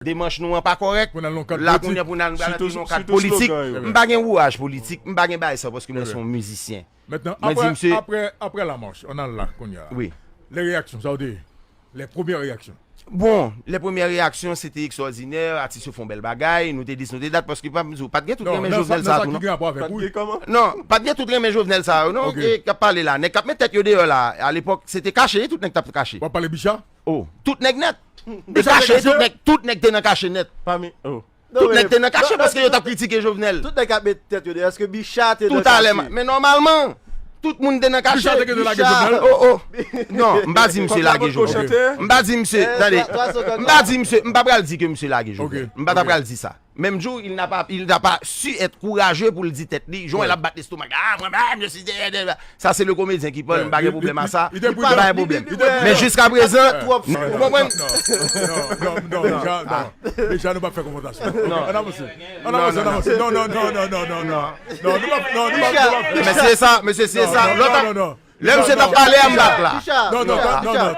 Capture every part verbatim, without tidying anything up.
Demanch nou an pa kòrèk. Pou n al nan kad politik. La kounye a pou n al nan yon kad politik. M pa gen wouraj politik, m pa gen bagay sa paske mwen se yon mizisyen. Mwen di misye. Apre, apre la mach, ann al la kounye a. Wi. Les réactions, sa w te. Les premières réactions. Bon, les premières réactions se te ekstwòdinè, atis yo fè yon bèl bagay, nou te dis, nou te dat, paske pa, m di w, pa t gen tout renmen Jovenel sa tou, non. Non, pa t gen tout renmen Jovenel sa yo, non, ki ap pale la. Nèg k ap met tèt yo deyò la, alepòk, se te kache, tout nèg t ap kache. W ap pale Bicha? Oh, tout nèg nèt. Te kache, tout nèg, tout nèg te nan kache nèt. Tout nèg te nan kache paske yo t ap kritike Jovenel. Tout nèg k ap met tèt yo deyò, èske Bicha te nan kache? Men nòmalman, tout moun te nan kache. Bicha te gen lage Jovenel. Oh, oh. Non, m pa di misye lage Jovenel. M pa di misye, tande. M pa di misye, m pa pral di ke misye lage Jovenel. M pa ta pral di sa. Menm jou, il n'a pas, il n'a pas su être courageux pou l di tèt li, jan l ap bat lestomak. Ah, mwen menm, je suis... Sa se le komedyen ki pale, m pa gen pwoblèm a sa. M pa gen pwoblèm. Men jiska prezan, ou konprann? Non, non, non, non. Deja nou pa fè konfwontasyon. Non. Ann avanse. Ann avanse, ann avanse. Non, non, non, non, non, non. Non, nou pa, non, nou pa, nou pa. Mesye sa, mesye, se sa. Lòt, lè misye t ap pale a, m bat la. Non, non, non, non, non.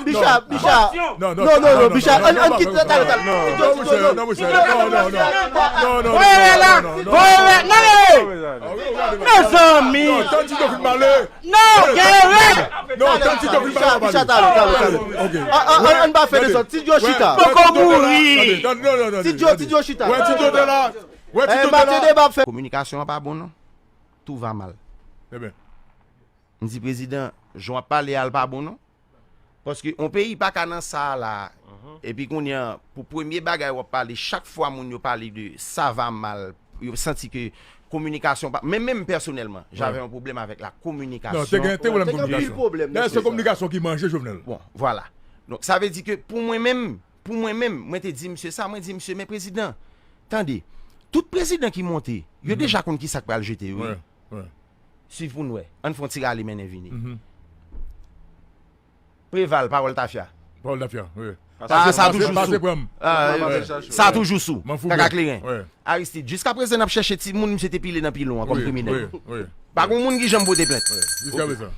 Bicha, Bicha. Non, non, non, Bicha, ann, ann kite, talè, talè. Non, non, non, non. Voye la, voye la, non. Mezanmi. Non, gen règ. Non, tann Ti Djo fin pale, w ap pale. Bicha, talè, talè, talè. Ann pa fè de sòt. Ti Djo chita. Poko mouri. Ti Djo, Ti Djo chita. Wè, Ti Djo te la. Wè, Ti Djo te la. Kominikasyon an pa bon, non. Tout va mal. M di prezidan, jan w ap pale a l pa bon, non. Paske yon peyi pa ka nan sa a la. Epi kounye a, pou premye bagay w ap pale, chak fwa moun yo pale de ça va mal, yo santi ke kominikasyon pa, men menm pèsonèlman, j'avais un problème avec la communication. Non, te gen, te gen pwoblèm kominikasyon. Dayè, se kominikasyon ki manje Jovenel. Bon, vwala. Donk, sa vle di ke pou mwen menm, pou mwen menm, mwen te di misye sa, mwen di misye, men prezidan, tande, tout prezidan ki monte, yo deja konn ki sa k pral jete yo, wi. Swiv pou n wè. Ann fè yon ti rale mennen vini. Preval, pawòl tafya. Pawòl tafya, wi. Sa, sa toujou sou. Sa toujou sou. Kaka kleren. Aristide, jiska prezan n ap chèche ti moun, misye te pile nan pilon an kòm kriminèl. Pa gen moun ki janm pote plent.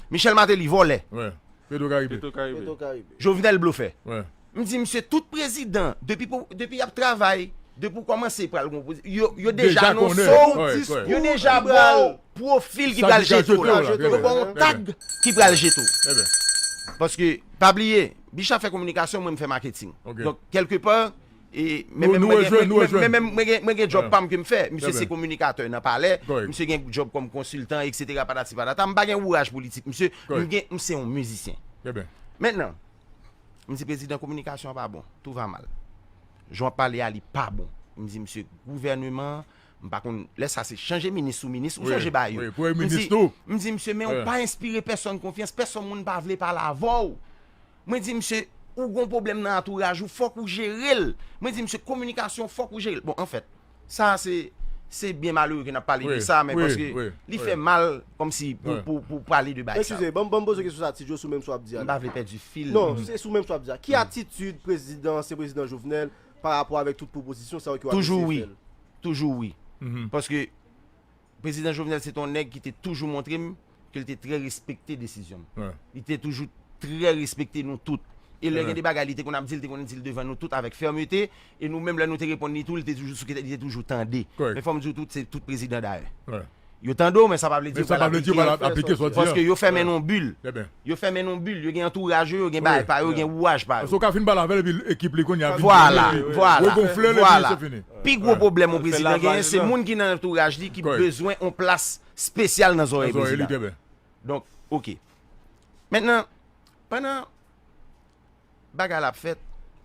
Michel Martelly, vòlè. Petro Caribe. Jovenel, blofè. M di misye, tout prezidan, depi pou, depi y ap travay, depi w kòmanse pral gon pozi-, yo, yo deja anonse w, yo deja ba w pwofil ki pral jete w la. Yo ba w yon tag ki pral jete w. Paske, pa bliye, Bicha fè kominikasyon, mwen m fè maketing. Donk, kèlkepa, e, men menm mwen gen, men menm mwen gen, mwen gen djòb pa m ke m fè. Misye se kominikatè nan palè, misye gen djòb kòm konsiltan, etsetera, patati patata. M pa gen wouraj politik, misye, m gen, m se yon mizisyen. Mentnan, M di, prezidan, kominikasyon an pa bon. Tout va mal. Jan w ap pale a, li pa bon. M di, misye, gouvèneman an, m pa konn, lè sa se chanje minis sou minis, ou sonje bagay yo. M di, m di, misye, men ou pa enspire pèsonn konfyans, pèsonn moun pa vle pale avè w. Mwen di, misye, ou gon pwoblèm nan antouraj ou, fòk ou jere l. Mwen di, misye, kominikasyon, fòk ou jere l. Bon, anfèt, Sa se, se byen malere ke n ap pale de sa, men paske li fè mal kòmsi pou, pou, pou pale de bagay sa. Eskize, ban m, ban m poze kesyon sa, Ti Djo, sou menm sa w ap di a la. M pa vle pèdi fil. Non, se sou menm sa w ap di a. Ki atitid prezidan, ansyen prezidan Jovenel, pa rapò avèk tout pwopozisyon sa yo ke w ap eseye fè l? Toujou wi. Toujou wi. Paske Prezidan Jovenel se te yon nèg ki te toujou montre m ke l te trè respekte desizyon m. Li te toujou trè respekte nou tout. E lè gen de bagay li te konn ap di, li te konn di l devan nou tout avèk fèmete. E nou menm, lè nou te reponn li tou, li te toujou sou kite, li te toujou tande. Men fò m di w tout, se tout prezidan dayè. Yo tande w, men sa pa vle di yo pral aplike sa w di a. Paske yo fèmen nan yon bil. Yo fèmen nan yon bil, yo gen antouraj yo, yo gen bagay pa yo, yo gen wouraj pa yo. Paske w ka fin pale avè l, epi ekip li kounye a vin. Vwala, vwala, vwala. Pi gwo pwoblèm yon prezidan genyen, se moun ki nan antouraj li ki bezwen yon plas espesyal nan zòrèy prezidan. Donk, oke. Mentnan, pandan bagay la ap fèt,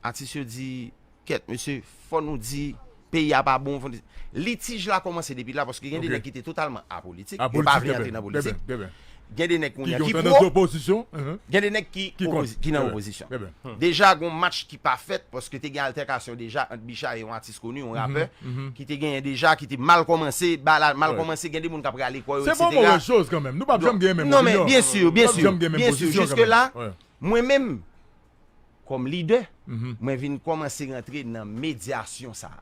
atis yo di, kèt, mesye, fò nou di, peyi a pa bon, fò nou di. Litij la kòmanse depi la, paske gen de nèg ki te totalman apolitik, yo pa vle antre nan politik. Gen de nèg kounye a ki pwo, gen de nèg ki opozi-, ki nan opozisyon. Deja, gon match ki pa fèt, paske te gen altèkasyon deja ant Bicha e yon atis koni, yon rapè, ki te genyen deja, ki te mal kòmanse, bagay la mal kòmanse, gen de moun k ap rale kò yo, etsetera. Se pa yon move choz kanmenm. Nou p ap janm gen menm opinyon. Non, men byen si, byen si, byen si. Jiske la, mwen menm, kòm lidè, mwen vin kòmanse rantre nan medyasyon sa a.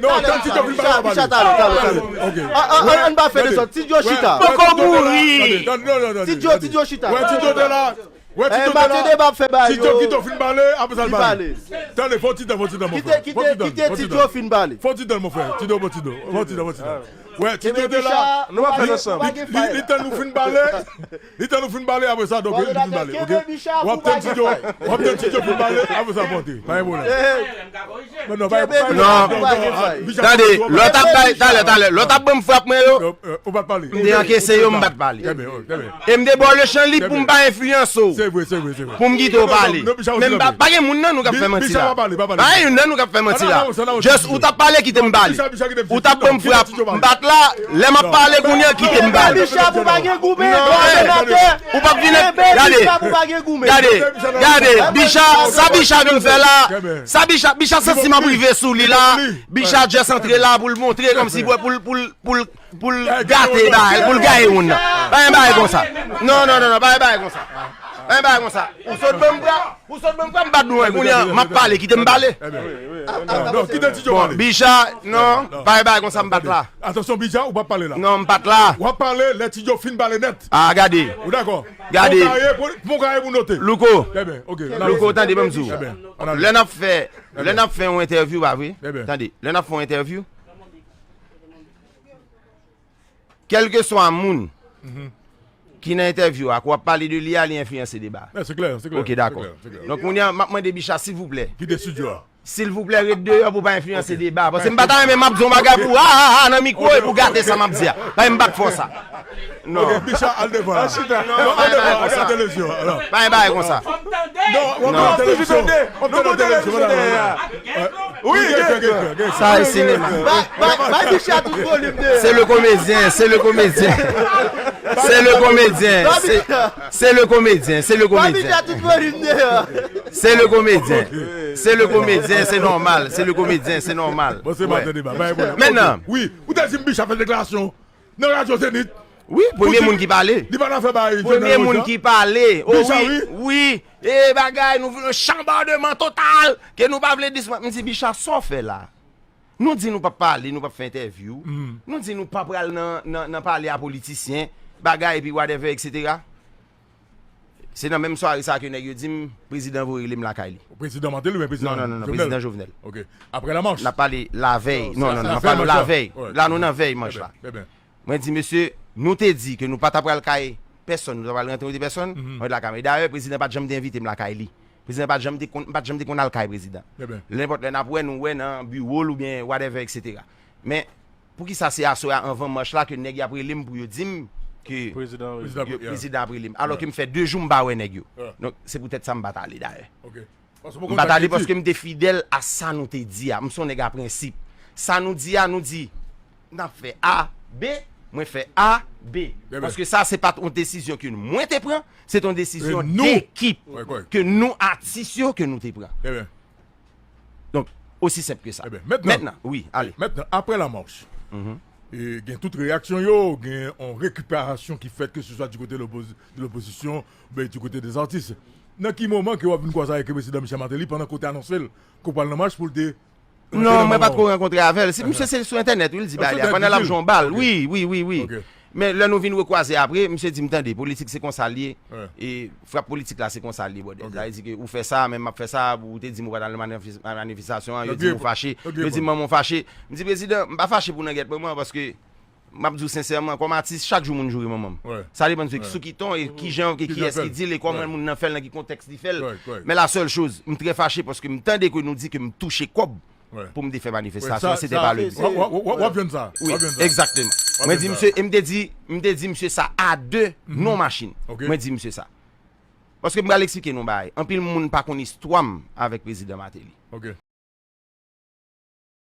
Non, tann Ti Djo fin pale, w ap pale. Chita, talè, talè, talè. Ok. An, an, an, an pa fè dezòd. Ti Djo chita. Poko mouri. Ti Djo, Ti Djo chita. Wè, Ti Djo te la. Wè, Ti Djo te la. Matede pa ap fè bagay yo. Ti Djo kite w fin pale, apre sa l pale. Tande, fò ti tan, fò ti tan, mon frè. Kite, kite, kite Ti Djo fin pale. Fò ti tan, mon frè. Ti Djo, fò ti tan. Fò ti tan, fò ti tan. Wè, Ti Djo te la. Nou pa fè l ansanm. Li, li, li tann nou fin pale. Li tann nou fin pale, apre sa, donk, li fin pale, ok? W ap tann Ti Djo, w ap tann Ti Djo fin pale, apre sa, w ap antre. Pa gen pwoblèm. Men non, pa gen pwoblèm. Non. Tande, lè w t ap bay, talè, talè, lè w t ap ban m frap mwen yo, ou pa t pale. M te ankese yo, m pa t pale. Trè byen, trè byen. E m te ba w lechann lib pou m pa enfliyanse w. Se vre, se vre, se vre. Pou m kite w pale. Men m pa, pa gen moun nan nou k ap fè manti la. Pa gen youn nan nou k ap fè manti la. Just ou t ap pale, kite m pale. Ou t ap ban m frap, m pa t la. Lè m ap pale kounye a, kite m pale. Bicha pou pa gen goumen. Non, eh, ou p ap vin, gade, gade, gade, Bicha, sa Bicha vin fè la, sa Bicha, Bicha santi m ap rive sou li la. Bicha just antre la pou l montre kòmsi pou, pou, pou, pou l pou l gate bagay, pou l gaye moun nan. Pa gen bagay konsa. Non, non, non, non, pa gen bagay konsa. Pa gen bagay konsa. Ou sot ban m frap, ou sot ban m frap, m bat nou, kounye a, m ap pale, kite m pale. Bon, Bicha, non, pa gen bagay konsa, m bat la. Atansyon, Bicha, ou p ap pale la. Non, m bat la. W ap pale lè Ti Djo fin pale nèt. Ah, gade. Ou dakò? Gade. Bon kaye pou, bon kaye pou note. Louko. Trè byen, ok. Louko, tande, ban m di w. Trè byen. Lè n ap fè, lè n ap fè yon entèvyou, pa vre? Trè byen. Tande, lè n ap fè yon entèvyou, kèlkeswa moun ki nan entèvyou a, ke w ap pale de li a, li enfliyanse deba a. Se klè, se klè. Ok, dakò. Donk, kounye a, m ap mande Bicha, silvouplè. Kite estidyo a. Silvouplè, ret deyò pou w pa enfliyanse deba a. Paske m pa ta renmen m ap di yon bagay pou, ah, ah, ah, nan mikwo e pou gate sa m ap di a. Pa m bat fò sa. Non. Ok, Bicha, al devan la. Non, al devan la, al gade televizyon. Pa gen bagay konsa. Non, w ap gade televizyon. W ap gade televizyon. Wi, gen, gen, gen, gen. Sa e sinema. Bay, bay, bay Bicha tout volim deyò. C'est le comédien, c'est le comédien. C'est le comédien, c'est, c'est le comédien, c'est le comédien. Bay Bicha tout volim deyò. C'est le comédien. C'est le comédien, c'est normal. C'est le comédien, c'est normal. Bon, se pa tande ba, bay bon. Mentnan. Wi, ou te di m Bicha fè deklarasyon nan radyo Zenith. Wi, premye moun ki pale. Li pa nan fè bay. Premye moun ki pale. Oh, wi, wi. E bagay, nou vin yon chanbòdman total, ke nou pa vle dis-, m di, Bicha, sa w fè la? Nou di nou p ap pale, nou p ap fè entèvyou. Nou di nou pa pral nan, nan, nan pale a politisyen, bagay, epi whatever, et cetera. Se nan menm sware sa ke nèg yo di m, prezidan voye rele m lakay li. Prezidan Martelly oubyen prezidan Jovenel? Non, non, non, non, prezidan Jovenel. Ok. Apre la mach? N ap pale lavèy. Non, non, non, n ap pale lavèy. La, nou nan vèy mach la. Mwen di, mesye, nou te di ke nou pa ta pral kay pèsonn, nou ta pral rantre kote pèsonn, mwen te lakay mwen. E dayè, prezidan pa t janm te envite m lakay li. Prezidan pa t janm te konn, m pa t janm te konn al kay prezidan. Lenpòt lè n ap wè, nou wè nan biwo l oubyen whatever, et cetera. Men, poukisa se aswè a anvan mach la ke nèg y ap rele m pou yo di m ke prezidan ap rele m? Alò ke m fè de jou m pa wè nèg yo. Donk, se poutèt sa m pa t ale dayè. M pa t ale paske m te fidèl a sa nou te di a. M se yon nèg a prensip. Sa nou di a, nou di, n ap fè A, B, mwen fè A, B. Paske sa, se pa t yon desizyon ke mwen te pran, se t yon desizyon dekip ke nou, atis yo, ke nou te pran. Donk, osi senp ke sa. Mentnan, wi, ale. Mentnan, apre la mach, e, gen tout reyaksyon yo, gen yon rekiperasyon ki fèt, ke se swa di kote lopoz-, de lopozisyon, oubyen di kote dè zatis. Nan ki moman ke w ap vin kwaze avèk prezidan Michel Martelly pandan ke w te anonse l ke w pral nan mach pou l te Non, mwen pa t ko rankontre avè l. Se misye, se sou entènèt wi l di bagay la, pandan l ap jwe yon bal. Wi, wi, wi, wi. Men lè nou vin rekwaze apre, misye di m, tande, politik se konsa l ye. E frap politik la se konsa l ye, brother. Sa vle di ke ou fè sa, men m ap fè sa, ou te di m ou pa t al nan manifestasyon an, yo di m ou fache, yo di m manman w fache. M di, prezidan, m pa fache pou nangèt manman, paske m ap di w sensèman, kòm atis, chak jou moun joure manman m. Sa depann sou, sou ki ton e kijan, e kiyès ki di l, e kòman moun nan fè l, nan ki kontèks li fè l. Men la sèl choz, m trè fache paske m tande ke nou di ke m touche kòb pou m te fè manifestasyon, se te pa le bi. W ap jwenn sa. Wi, egzakteman. Mwen di misye, e m te di, m te di misye sa a de, non machin. Mwen di misye sa. Paske m pral eksplike nou yon bagay. Anpil moun pa konn istwa m avèk prezidan Martelly.